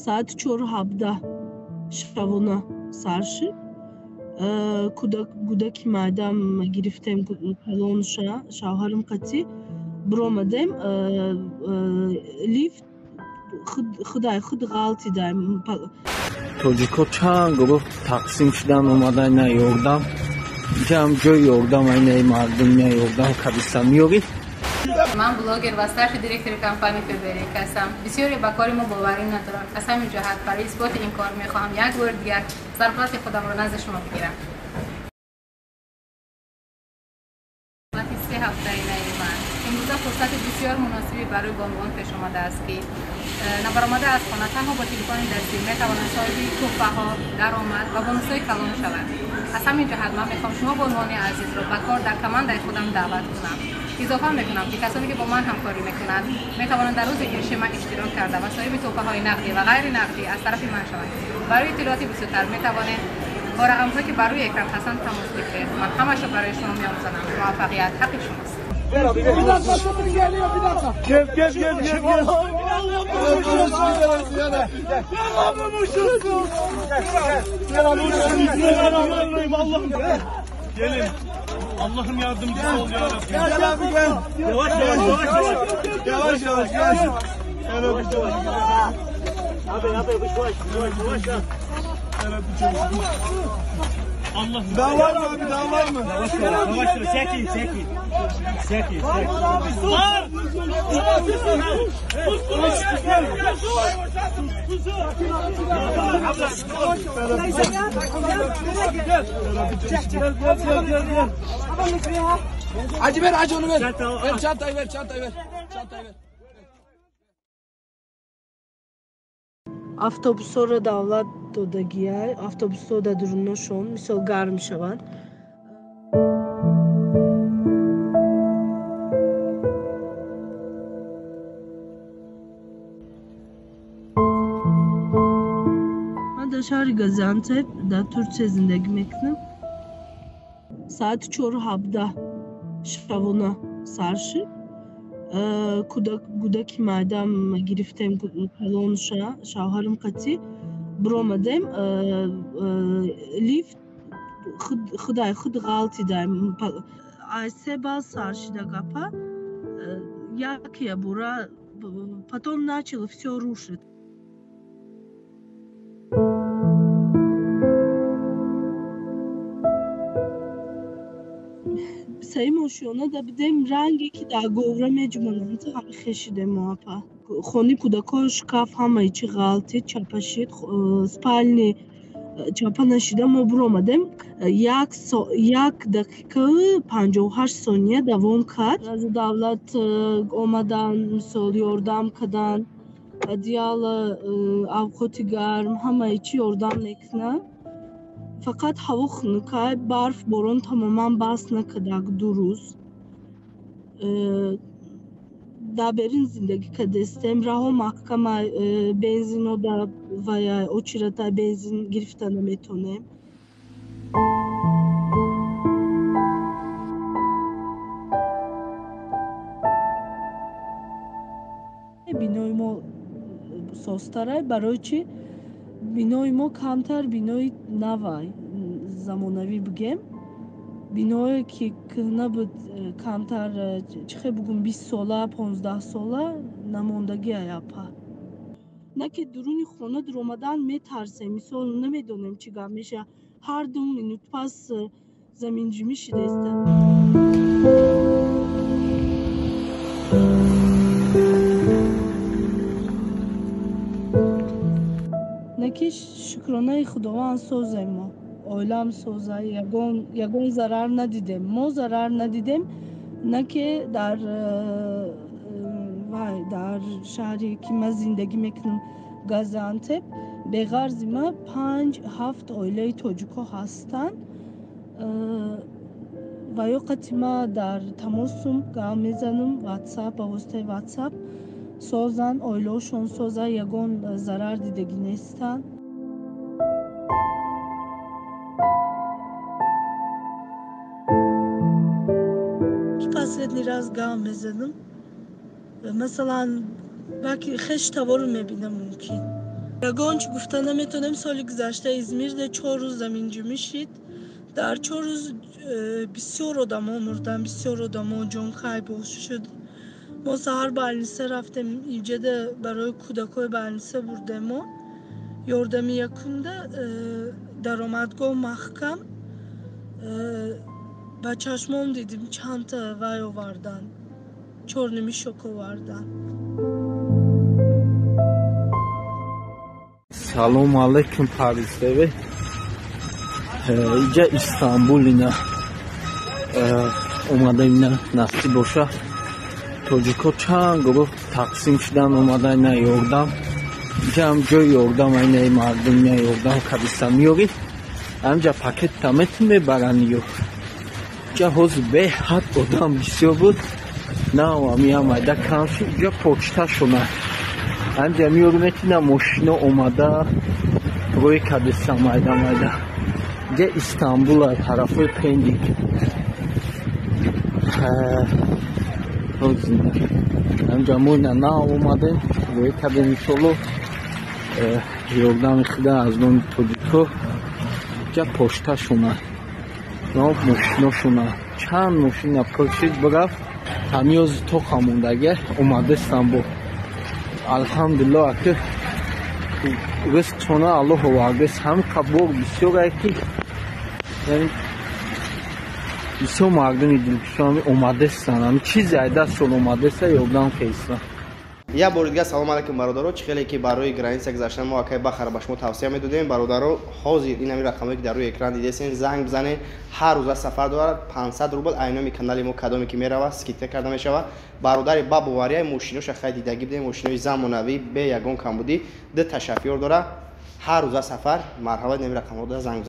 Соати 4:17 шабона сар шуд. Кӯдаки майдам гирифтем, калонша, шавҳарам қатӣ биромадем. Лифт худай худ ғалтида. Тоҷикҳо чанд гурӯҳ тақсим шудан, омадан на ёрдам. Инҷа ҳам ҷои ёрдам, айнаи мардум на ёрдам кадиста меёрӣ. Ман блогер ва старший директори компанияи Фаберлик ҳастам. Бисёре ба кори мо боварӣ надоранд. Аз ҳамин ҷиҳат барои исботи ин кор мехоҳам як бори дигар зарплати худамро назди шумо бигирам. 3 ҳафтаи нави ман. Имрӯза фурсати бисёр муносибе барои бонувон пеш омадааст, ки набаромада аз хона танҳо бо телефони дастӣ метавонанд соҳиби туҳфаҳо, даромад ва бонусҳои калон шаванд. Аз ҳамин ҷиҳат ман мехоҳам шумо бонувони азизро ба кор дар командаи худам даъват кунам. Изофа мекунам, ки касоне ки бо ман ҳамкорӣ мекунанд, метавонанд дар рӯзи ирши ман иштирок карда ва соҳиби туҳфаҳои нақдӣ ва ғайри нақдӣ аз тарафи ман шаванд. Барои иттилооти бисёртар метавонед бо рақамҳое ки бар рӯи экран ҳастанд тамос бигиред. Ман ҳамашро барои шумо меомӯзонам. Муваффақият ҳаққи шумост. Gel gel gel gel gel. Allah'ım. Gelin. Allah'ım yardımcısı ol ya Rabbim. Gel abi gel. Yavaş yavaş yavaş yavaş. Yavaş yavaş yavaş. Yavaş yavaş. Abi abi yavaş yavaş yavaş yavaş. Allah'ım. Daha var mı abi? Daha var mı? Yavaş yavaş yavaş. Çekin çekin. Çekin çekin. Var. Hacı ver, hacı onu ver. Ver çantayı, ver çantayı, ver. Çantayı ver. Автобусҳоро давлат додагиай, автобусҳо дар дуруношон мисол гарм шаванд. Ман дар шаҳри Газиантеп дар Турсия зиндагӣ мекунам. Соати 4:17 шабона сар шуд. Кӯдаки майдам гирифтем, калонша, шавҳарам қатӣ биромадем. Лифт худай худ ғалтида. Ай се бал сар шида гапа. Як бура потом начало всё рушить. Саи ошёна да бидем, ранге ки дар говра меҷумонанд, ҳами хешидем мо апа. Хони кӯдакҳо, шкаф, ҳамаи чи ғалтид, чапа шид, спальни чапа нашида мо биромадем. 1 дақиқаю 58 сония давом кард. Аз давлат омадан, мисол ёрдам кардан, одеяло, авқоти гарм, ҳамаи чи ёрдам мекунанд. Фақат ҳаво хунукай, барф, борон тамоман бас накардак 2 рӯз. Дар берун зиндагӣ кардастем, раҳо маҳкамай, бензино дар вая очередь бензин гирифта наметонем. Бинои мо созтарай, барои чӣ? Бинои мо камтар бинои навай, замонавӣ бигем. Биное ки кӯҳна буд, камтар, чӣ хел бугум, 20 сола, 15 сола намондагӣ аяпа. На ки дуруни хона дуромадан метарсем, мисол намедонем чӣ гап меша. Ҳар 2 минут пас заминҷумӣ шидаиста. На ки шукронаи Худованд созем мо. Оилам соза, ягон зарар надидем. Мо зарар надидем, на ки вай дар шаҳре ки ман зиндагӣ мекунам, Газиантеп, беғарзи ман 5-7 оилаи тоҷикҳо ҳастанд. Ва ё қати ман дар тамосум, гап мезанам, ватсап, ба воситаи ватсап созанд, оилаҳошон соза, ягон зарар дидагӣ нестанд. Последний раз гап мезанам. Масалан, баки хеш тавору мебинам мумкин. Ягон чӣ гуфта наметонем. Соли гузашта Измирда 4 рӯз заминҷунбӣ шид. Дар 4 рӯз бисёр одамо мурданд, бисёр одамо ҷонкайбоз шуд. Мо саҳар больница рафтем, инҷада барои кӯдакҳои больница бурдем. Мо ёрдами якумда даромадгоҳ маҳкам, ба чашмом дидим, чандта вай овардан, чёрный мешок овардан. Салом алейкум, Парвиз ТВ. Иҷа Истанбул ина омада, ина насиб боша. Тоҷикҳо чанд гурӯҳ тақсим шудан омада, ина ёрдам. Иҷа ҳам ҷои ёрдам, ина мардум ина ёрдам кадиста меёрӣ. Ҳамҷа пакет тамети мебаранд ё. Иҷа ҳозир беҳад одам бисёр буд. На ами майда кам шуд, иҷа почта шуна. Ҳамҷа меёрӣ метина мошино омада рӯи кадиста майда майда. Иҷа Истанбул тарафҳои Пендик. Ҳамҷа мо ина нав омадем, рӯи кадем иншолло ёрдами худа аз номи тоҷикҳо. Иҷа почта шуна, мошино шуна, чанд мошина пур шид бирафт. Ҳамёзи тоқа мондага омадастам бо. Алҳамдулиллоҳ, аки ризқшона Аллоҳ овардааст. Ҳам қабор бисёр ки бисёр мардуми дилкушон омадастанд. Ҳам чизе ай дастшон омадаста, ёрдам кардастанд. Як бори дигар салом алейкум, бародаро. Чӣ хеле ки барои граница гузаштан мо акай Бахара ба шумо тавсия медодем, бародаро, ҳозир ин ҳамин рақамое ки дар рӯи экран дидесен, занг бизанед. Ҳар рӯза сафар дорад 500 рубл. Айноми канали мо кадоме ки меравад, скидка карда мешавад. Бародари ба боварияи мошиноша хай дидагӣ бидем, мошинои замонавӣ бе ягон камбудӣ, ду та шофёр дорад. Ҳар рӯза сафар. Марҳамат, ин ҳамин рақамҳо занг.